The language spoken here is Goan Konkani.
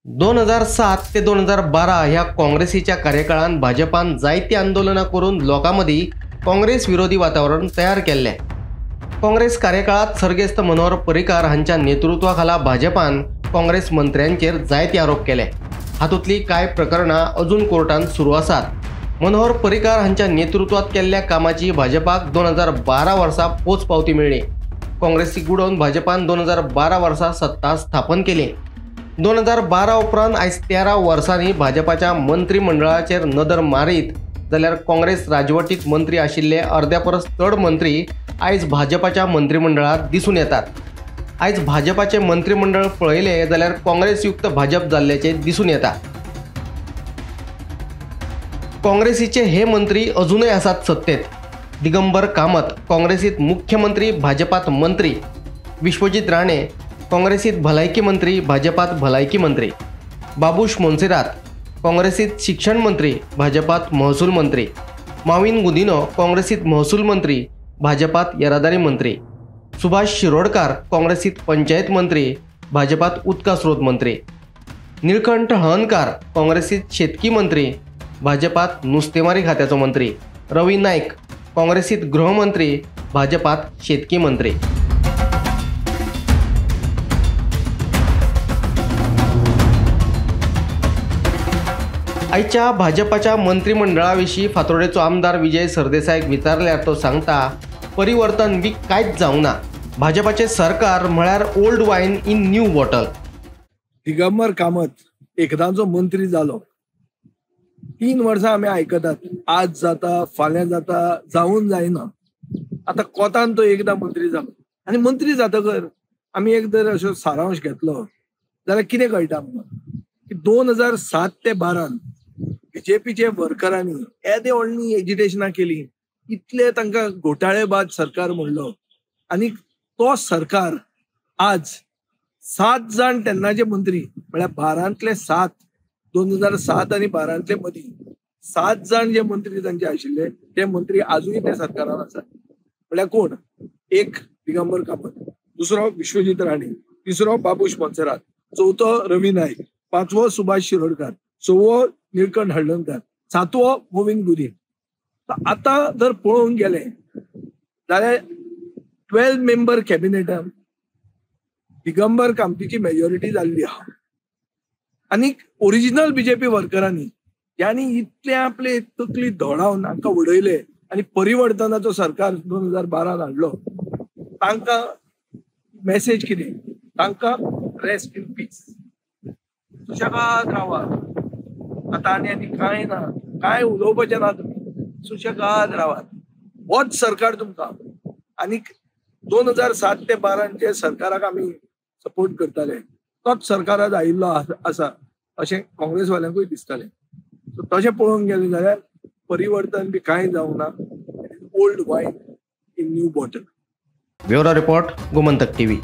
2007 ते 2012 ह्या काँग्रेसीच्या कार्यकाळान भाजपान जायती आंदोलनां करून लोकां मदीं काँग्रेस विरोधी वातावरण तयार केल्लें। काँग्रेस कार्यकाळांत सर्गेस्त मनोहर पर्रीकार हांच्या नेतृत्वा खाला भाजपान काँग्रेस मंत्र्यांचेर जायते आरोप केले। हातूंतली कांय प्रकरणां अजून कोर्टांत सुरू आसात। मनोहर पर्रीकार हांच्या नेतृत्वात केल्ल्या कामाची भाजपाक 2012 वर्सा पोच पावती मेळ्ळी। काँग्रेसीक उडोवन भाजपान 2012 वर्सा सत्ता स्थापन केली। 2012 उपरांत आयज 13 वर्सांनी भाजपाच्या मंत्रिमंडळाचेर नदर मारीत जाल्यार काँग्रेस राजवटीत मंत्री आशिल्ले अर्द्या परस चड मंत्री आयज भाजपाच्या मंत्रिमंडळात दिसून येतात। आयज भाजपाचे मंत्रिमंडळ पळयलें जाल्यार काँग्रेसयुक्त भाजप जाल्ल्याचें दिसून येता। काँग्रेसीचे हे मंत्री अजूनय आसात सत्तेत। दिगंबर कामत काँग्रेसीत मुख्यमंत्री, भाजपात मंत्री। विश्वजीत राणे काँग्रेसीत भलायकी मंत्री, भाजपात भलायकी मंत्री। बाबूश मोन्सेरात काँग्रेसीत शिक्षण मंत्री, भाजपात महसूल मंत्री। माविन गुदिनो काँग्रेसीत महसूल मंत्री, भाजपात येरादारी मंत्री। सुभाष शिरोडकार काँग्रेसीत पंचायत मंत्री, भाजपात उदका स्रोत मंत्री। निळकंठ हळर्णकार काँग्रेसीत शेतकी मंत्री, भाजपात नुस्तेमारी खात्याचो मंत्री। रवी नायक काँग्रेसीत गृहमंत्री, भाजपात शेतकी मंत्री। आयच्या भाजपाच्या मंत्रिमंडळाविशीं फातोर्डेचो आमदार विजय सरदेसायक विचारल्यार तो सांगता, परिवर्तन बी कांयच जावंक ना। भाजपाचें सरकार म्हळ्यार old wine in new bottle. Digambar Kamat एकदांचो मंत्री जालो, 3 वर्सां आमी आयकतात, आज जाता फाल्यां जाता, जावन जायना। आतां कोतान तो एकदां मंत्री जालो आनी मंत्री जातकर आमी एक जर अशो सारांश घेतलो जाल्यार कितें कळटा आमकां की 2007 ते 12 बीजेपीचे वर्करांनी येदे व्हडली एजिटेशनां केली, इतले तांकां घोटाळेबाज सरकार म्हणलो आनी तो सरकार आज 7 जाण तेन्नाचे मंत्री म्हळ्यार 12तले 7, 2007 आनी 12तले मदीं 7 जाण जे मंत्री तांचे आशिल्ले ते मंत्री आजूय त्या सरकारान आसात। म्हळ्यार कोण? एक दिगंबर कामत, दुसरो विश्वजीत राणे, तिसरो बाबूश मोन्सेरात, चवथो रवी नायक, पांचवो सुभाष शिरोडकार, सवो निळकंठ हळर्णकार, सातवो मोविन गुदिन। आतां जर पळोवंक गेले जाल्यार 12 मेंबर कॅबिनेटान दिगंबर कामतीची मेजॉरिटी जाल्ली आहा आनी ओरिजिनल बीजेपी वर्करांनी ज्यांनी इतले आपले तकली धोडावन हांकां उडयले आनी परिवर्तनाचो सरकार 2012 हाडलो, तांकां मेसेज कितें? तांकां रेस्ट इन पीस, सुशेगाद रावात, आतां आनी आनी कांय ना, कांय उलोवपाचें ना, तुमी सुशेगाद रावात, होच सरकार तुमकां। आनी 2007 ते 12 जे सरकाराक आमी सपोर्ट करताले तोच सरकार आज आयिल्लो आसा अशें काँग्रेसवाल्यांकूय दिसतालें। सो तशें पळोवंक गेलें जाल्यार परिवर्तन बी कांय जावंक ना, old wine in new bottle. Bureau report, Gomantak TV.